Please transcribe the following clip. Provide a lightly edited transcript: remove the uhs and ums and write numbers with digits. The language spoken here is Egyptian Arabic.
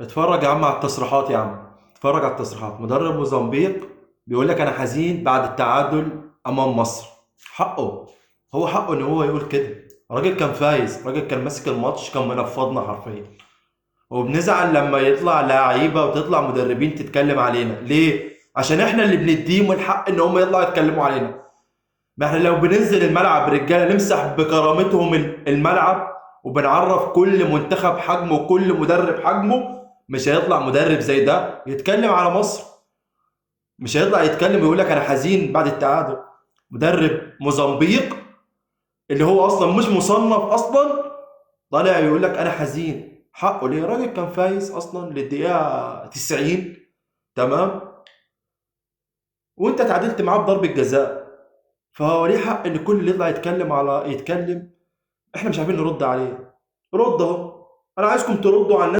اتفرج يا عم على التصريحات، يا عم اتفرج على التصريحات. مدرب موزمبيق بيقول لك انا حزين بعد التعادل امام مصر. حقه، هو حقه ان هو يقول كده. راجل كان فايز، راجل كان ماسك الماتش، كان منفضنا حرفيا. وبنزعل لما يطلع لعيبة وتطلع مدربين تتكلم علينا ليه؟ عشان احنا اللي بنديهم الحق ان هم يطلعوا يتكلموا علينا. ما احنا لو بننزل الملعب رجاله نمسح بكرامتهم الملعب، وبنعرف كل منتخب حجمه وكل مدرب حجمه. مش هيطلع مدرب زي ده يتكلم على مصر، مش هيطلع يتكلم ويقول لك انا حزين بعد التعادل. مدرب موزمبيق اللي هو اصلا مش مصنف اصلا طالع يقول لك انا حزين. حقه ليه؟ راجل كان فايز اصلا للدقيقه 90، تمام، وانت تعادلت معاه بضربه جزاء. فهو ليه حق ان كل اللي يطلع يتكلم على يتكلم، احنا مش عارفين نرد عليه. رد اهو، انا عايزكم تردوا على الناس.